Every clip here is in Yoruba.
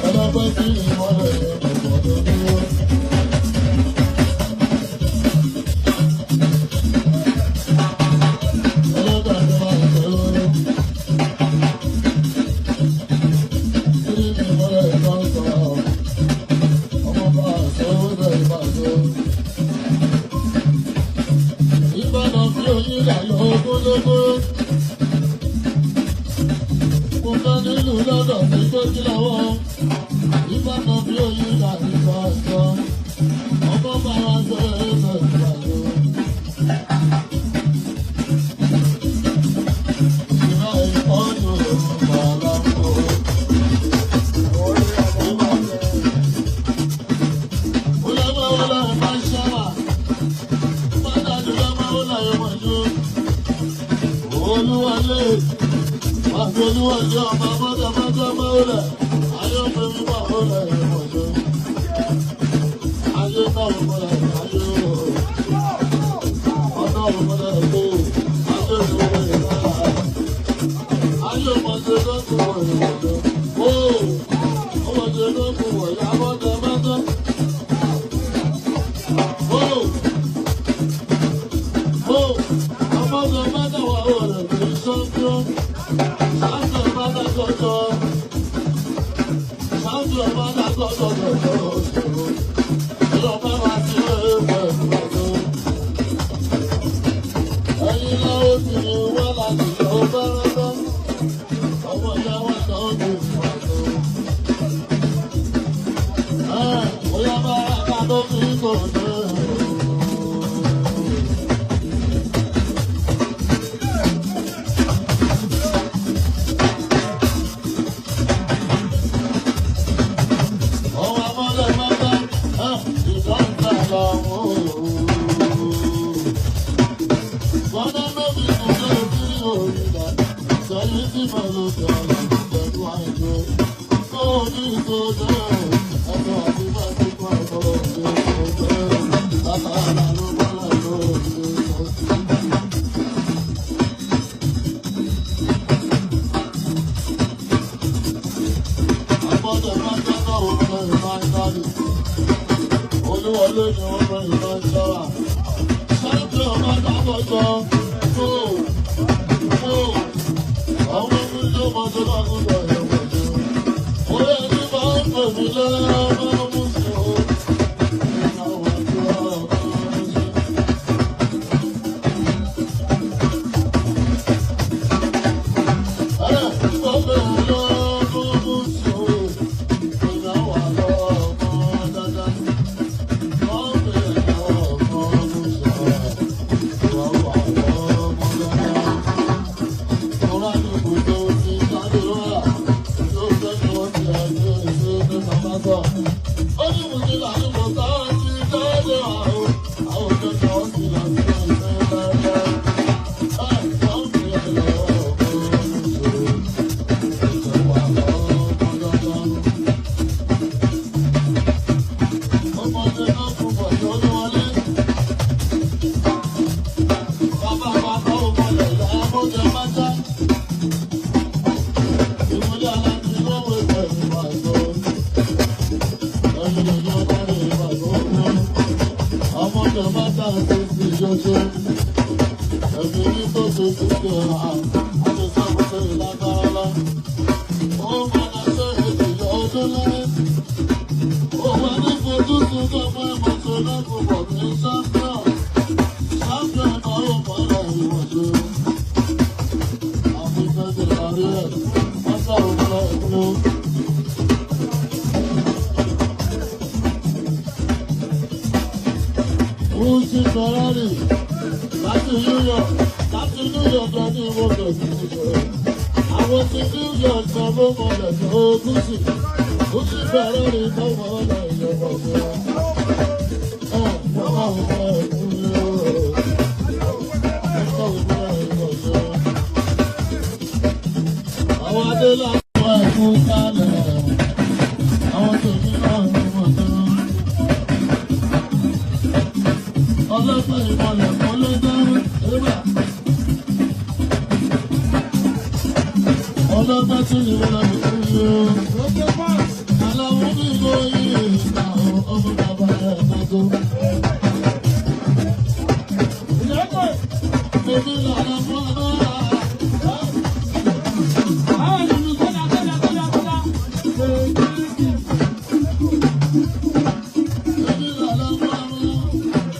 Ọlọ́pẹ́ tí ìmọ̀lẹ̀ ọ̀gbọ̀dọ̀ dúró. Ọlọ́dà tó máa ń tẹ̀lé. Tí ìmọ̀lẹ̀ ìtọ́sọ̀, ọmọ bá aṣọ owó bẹ̀rẹ̀ bá aṣọ. Ìbàdàn fi oyin là lọ ogúnlógún. Mo fẹ́ nílùú lọ́dọ̀ tí tó kí lọ́wọ́. Ìbàdàn fi oyin là nípa aṣọ. Ọmọ bá wa ṣe é bẹ̀rẹ̀ bá aṣọ. Ìbá ìkọ́jú bàlá kó. Olẹ́mọ̀ wọlé máa ń ṣẹ́wà. Pàtàkì lọ́mọ wọlé ìmọ̀jú. Olúwalé. Olúwalé ọmọ mọ́tàmọ́tà mọ́lẹ̀. Ayé òfin bá wọlé ìmọ̀jú. Ayé náà wọlé ayé o. Ọ̀nà wọlé kó. Ayé wọlé náà. Ayé ọmọdé lọ́kùn wọ̀ ìmọ̀jú. Ó ọmọdé lọ́kùn wọ̀ ìyá mọ́tàmọ́tà. Thank you. Ọwọ́ amọ́lẹ̀ mọ́tà ìdọ́gba lọ́wọ́. Bọ́dá lóbi kò lè rí òrìlà, sẹ́yìn tí mo lò sọ̀rọ̀ pẹ̀lú àìjọ. Kó o ní ìtòjọ́ ẹ̀sọ́ àti bá ti kọ́ ẹ̀kọ́ òde òde. Bàtà ló bọ́lá lóde òde. Àgbọ̀dọ̀ máa ń dáná òun lọ́yìn máa ń dáná. Olúwọlé ni wọ́n lọ́yìn máa ń ṣọ́ra. Ṣáàtì ọmọ dábọ̀jọ tó tó àwọn ọmọ ilé ọmọdé náà ń lọ ìrọ̀jò. Orí ẹni máa ń pè mí lẹ́rọ máa mú sí o. Ìyàwó àti ọ̀rọ̀ máa ń ṣe. Ẹ̀ ó bẹ̀rẹ̀ lọ́wọ́ mú sí o. Ìyàwó àlọ́ ọmọ dáadáa. Ó bẹ̀rẹ̀ lọ́wọ́ mú sí o. Ìyàwó àlọ́ ọmọ dáadáa. Bàbá bàbá ò mọ̀lẹ̀ ìyá mọ́jọ májá. Ìmúlẹ̀ aláàbí lọ́wọ́ ìwẹ̀ ìbàdàn. Ẹ̀yin lè yọ ọ̀rẹ́ ìbàdàn. Ọmọdé bá dá tó fi yọjọ́. Ẹ̀mí ní tó ṣe ti ṣe à. Àti sọ́kùnrin ìlágbára lọ. Ó padà ṣe èdè yọ ọdún lẹ́yìn. Ó wà ní fojú sun tó fẹ́ mọ̀ ṣe lọ́kùn bọ̀ ní champion. Champion náà ó mọ̀lẹ̀ ìwọ̀ṣẹ́. Àfi fẹ́ ṣe parí ẹ̀. Wọ́n sọ̀rọ̀ lọ ìlú. Gucci Ferrari láti New York láti New York lọ ní ìwọ bẹ̀rẹ̀ ìṣòro. Àwọn ti New York sọ ló mọ̀lẹ̀ tó Gucci. Gucci Ferrari tó mọ̀lẹ̀ ìjọba ọ̀gbìn. Ẹ̀ wọ́n máa ń bọ̀ ẹ̀kúnlẹ̀ o. Ẹ̀kọ́ ìgbà ìwọ̀ṣọ́. Àwọn adélà wọ ẹ̀kún kálẹ̀. Àwọn tèmi náà ní wọ́n tó. Ọlọ́pàá ìmọ̀lẹ̀ kan ló dárú. Ébà. Ọlọ́gbẹ́ tí ìwé lọ sí ìlú. Aláwọ̀ mi kò yí ìta ọmọ bàbá rẹ̀ mọ́tò. Bébí lọ́la fún ọmọ. Bébí lọ́la fún ọmọ.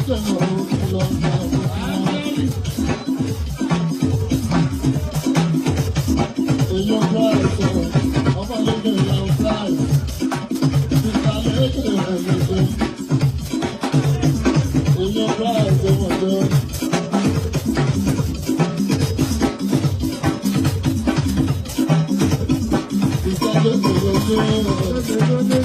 Lékè òun lọ bá wọn. Èèyàn Christ ọmọ lékè èèyàn Christ. Ìta lékè ẹ̀yẹ̀dẹ̀. Èèyàn Christ ọmọdé. Ìta lékè ẹ̀yẹ̀dẹ̀.